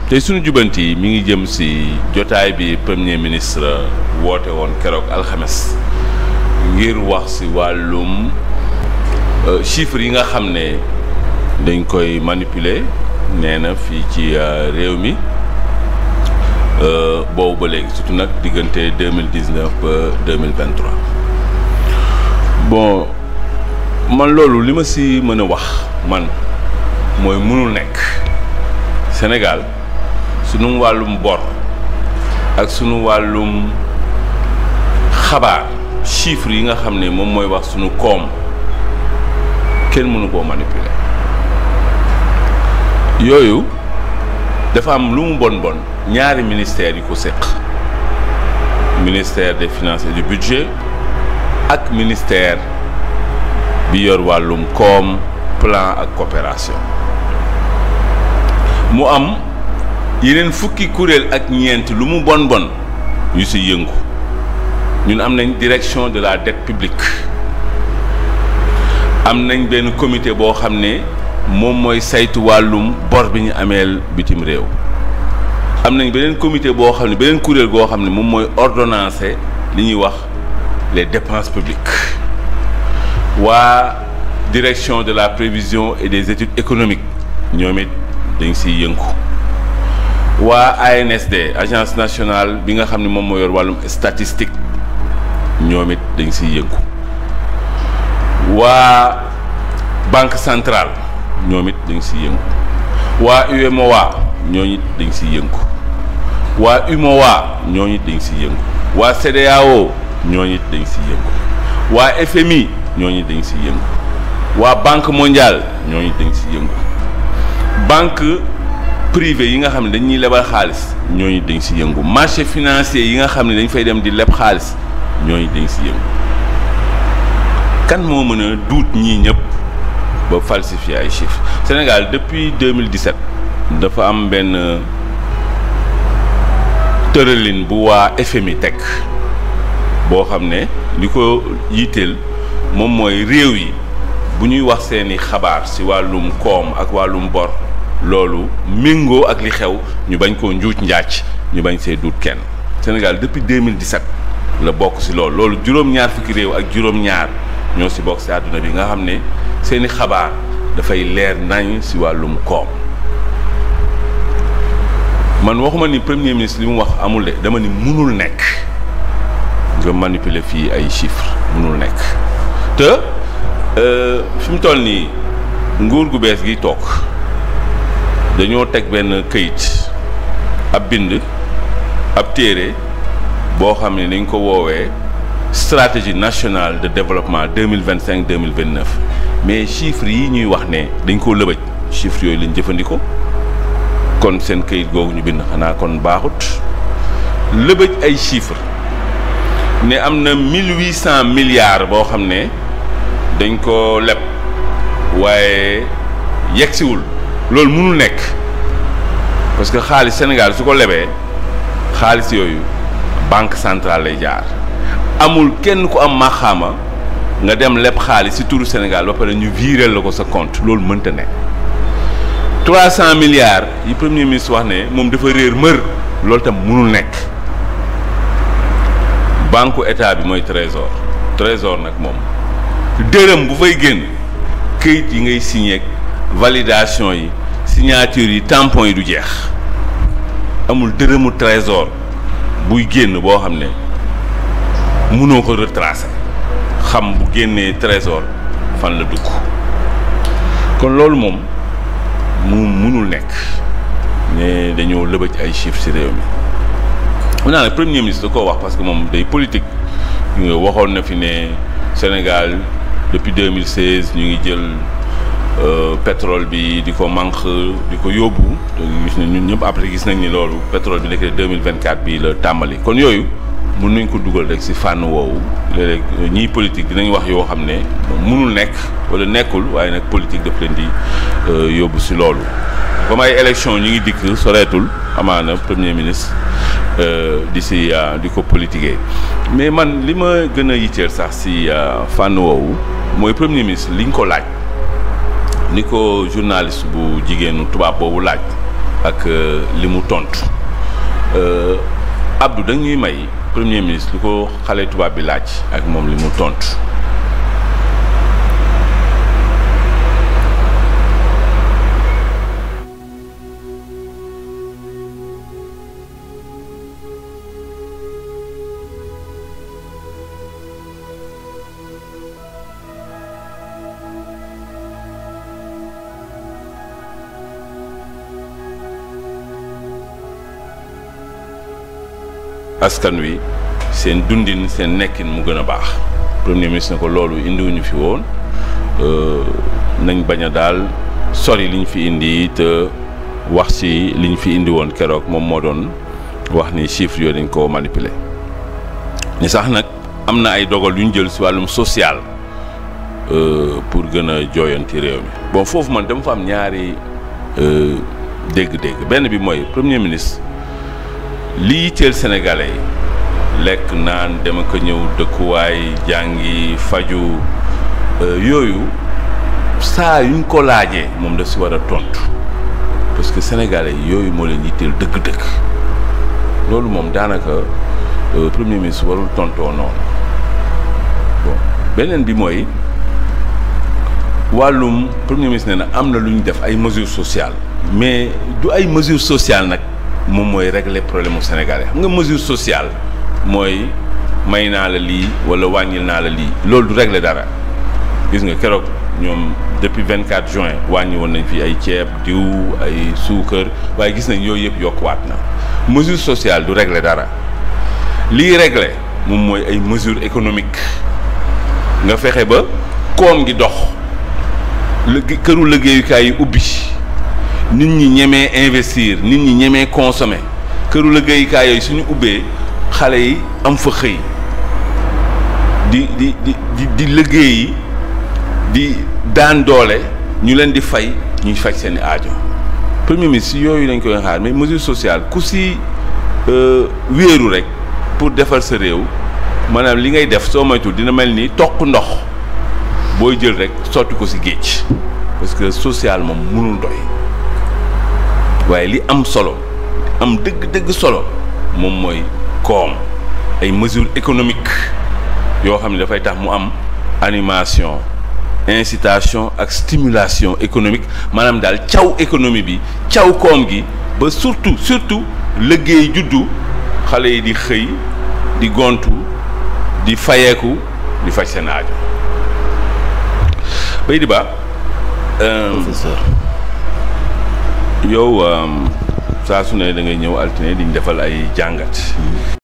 tey suñu jubanti mi ngi jëm ci jotaay bi premier ministre woote woon keroog alxames ngir wax ci wàllum chiffres yi nga xam ne dañ koy manipuler nee na fii ci réew mi boobu ba léegi surtout nag diggante 2019 ba 2023 bon man loolu li ma ci mën a wax man mooy mënul nekk Sénégal sunu wàllum bor ak sunu wàllum xabaar chiffres yi nga xam ne moom mooy wax sunu koom kenn mënu koo manipuler yooyu dafa am lu mu bon bon ñaari ministères yi ko séq ministère des finances et du budget ak ministère bi yor wàllum koom plan ak coopération mu am yeneen fukki kuréel ak ñeent lu mu bon bon yu ci yëngu ñun am nañ direction de la dette publique am nañ benn comité boo xam ne moom mooy saytu wàllum bor bi ñu ameel bitim réew am nañ beneen comité boo xam ne beneen kuréel goo xam ne moom mooy ordonnancer li ñuy wax les dépenses publiques waa direction de la prévision et des études économiques ñoom it dañ siy yëngu waa ANSD agence nationale bi nga xam ne moom moo yor wàllum statistique ñoom it dañ siy yëngu waa banque centrale ñoom it dañ siy yëngu waa UEMOA ñooñu it dañ siy yëngu waa UMOA ñooñu it dañ siy yëngu waa CEDEAO ñooñu it dañ siy yëngu waa FMI ñooñu dañ siy yëngu waa banque mondiale ñooñu dañ siy yëngu banque privée yi nga xam ne dañuy lebal xaalis ñooñu dañ si yëngu marché financier yi nga xam ne dañ fay dem di leb xaalis ñooñu dañ si yëngu kan moo mën a duut ñii ñëpp ba falsifier ay chiffres Sénégal depuis 2017 dafa am benn tëralin bu waa FMI teg boo xam ne li ko yitteel moom mooy réew yi bu ñuy wax seeni xabaar ci wàllum koom ak wàllum bor loolu méngoo ak li xew ñu bañ koo njuuj njaac ñu bañ see duut kenn Sénégal depuis 2017 la bokk ci loolu juróom-ñaar fukki réew ak juróom-ñaar ñoo ci bokk ci àdduna bi nga xam ne seeni xabaar dafay leer nañ ci wàllum koom man waxuma ni premier ministre li mu wax amul de dama ni mënul nekk nga manipuler fii ay chiffres mënul nekk te fi mu toll nii nguur gu bees gi toog dañoo teg benn këyit ab bind ab téere boo xam ne dañ ko woowee stratégie nationale de développement 2025-2029 mais chiffres yi ñuy wax ne dañ koo lëbëj chiffres yooyu lañ jëfandikoo kon seen këyit googu ñu bind xanaa kon baaxut lëbëj ay chiffres ne am na 1800 milliards boo xam ne dañ ko leb waaye yegsiwul loolu mënul nekk parce que xaalis Sénégal su ko lebee xaalis yooyu banque centrale lay jaar amul kenn ku am maxaama nga dem leb xaalis ci turu Sénégal ba pare ñu viréel la ko sa compte loolu mënta nekk 300 milliards yi premier ministre wax ne moom dafa réer mër loolu tam mënul nekk banque état bi mooy trésor nag moom dërëm bu fay génn këyit yi ngay signé validation yi signature yi tampon yi du jeex amul dërëmu trésor buy génn boo xam ne mënoo ko retracer xam bu génnee trésor fan la dugg kon loolu moom mu mënul nekk ne dañoo lëbëj ay chiffres ci réew mi mun naa ne premier ministre da koo wax parce que moom day politique waxoon na fi ne Sénégal depuis 2016 ñu ngi jël pétrole bi di ko manque di ko yóbbu gis nañ ñun ñëpp après gis nañ ni loolu pétrole bi nekk 2024 bii la tàmbali kon yooyu mën nañ ko dugal rek ci fànn woowu léeg-léeg ñiy politique dinañ wax yoo xam ne mënul nekk walla nekkul waaye nag politique daf leen di yóbbu ci loolu comme ay élection ñu ngi dikk soreetul amaana premier ministre di ko politiquer mais man li ma gën a yitteel sax ci fànn woowu mooy premier ministre liñ ko laaj ni ko journaliste bu jigéenu tubaab boobu laaj ak li mu tontu Abdou dañuy may premier ministre lu ko xale tubaab bi laaj ak moom li mu tontu. askan wi seen dundin seen nekkin mu gën a baax premier ministre ne ko loolu indiwuñu fi woon nañ bañ a daal sori liñ fi indi te wax ci liñ fi indi woon keroog moom moo doon wax ni chiffres yooyu dañ ko manipuler ni sax nag am na ay dogal yu ñu jël ci wàllum social pour gën a jooyanti réew mi bon foofu man dama fa am ñaari dégg-dégg benn bi mooy premier ministre li yitteel sénégalais yi lekk naan dama ko ñëw dëkkuwaay jàngi faju yooyu saa yuñ ko laajee moom daf si war a tontu parce que sénégalais yi yooyu moo leen yitteel dëgg-dëgg loolu moom daanaka premier ministre warul tontoo noonu bon beneen bi mooy wàllum premier ministre nee na am na lu ñu def ay mesures sociales mais du ay mesures sociales nag moom mooy régler problème mu sénégalais xam nga mesure sociale mooy may naa la lii wala wàññil naa la lii loolu du régler dara gis nga keroog ñoom depuis 24 juin wàññi woon nañ fi ay ceeb diw ay suukar waaye gis nañ yooyu yëpp yokkuwaat na mesure sociale du régler dara lii régler moom mooy ay mesures économiques nga fexe ba koom gi dox këru liggéeyukaay yi ubbi nit ñi ñemee investir nit ñi ñemee consommer këru liggéeyukaay yooyu suñu ubbee xale yi am fa xëy di liggéeyi di daan doole ñu leen di fay ñuy faj seen i aajo premier ministre yooyu lañ koy xaar mais mesure sociale ku si wéeru rek pour defar sa réew maanaam li ngay def soo moytul dina mel ni toq ndox booy jël rek sotti ko si géej parce que social moom mënul doy waaye li am solo am dëgg-dëgg solo moom mooy koom ay mesures économiques yoo xam ne dafay tax mu am animation incitation ak stimulation économique maanaam daal caw économie bi caw koom gi ba surtout liggéey juddu xale yi di xëy di gontu di fayeeku di faj seen aajo bay di ba professeur yow saa su ne da ngay ñëw altine di ñu defal ay jàngat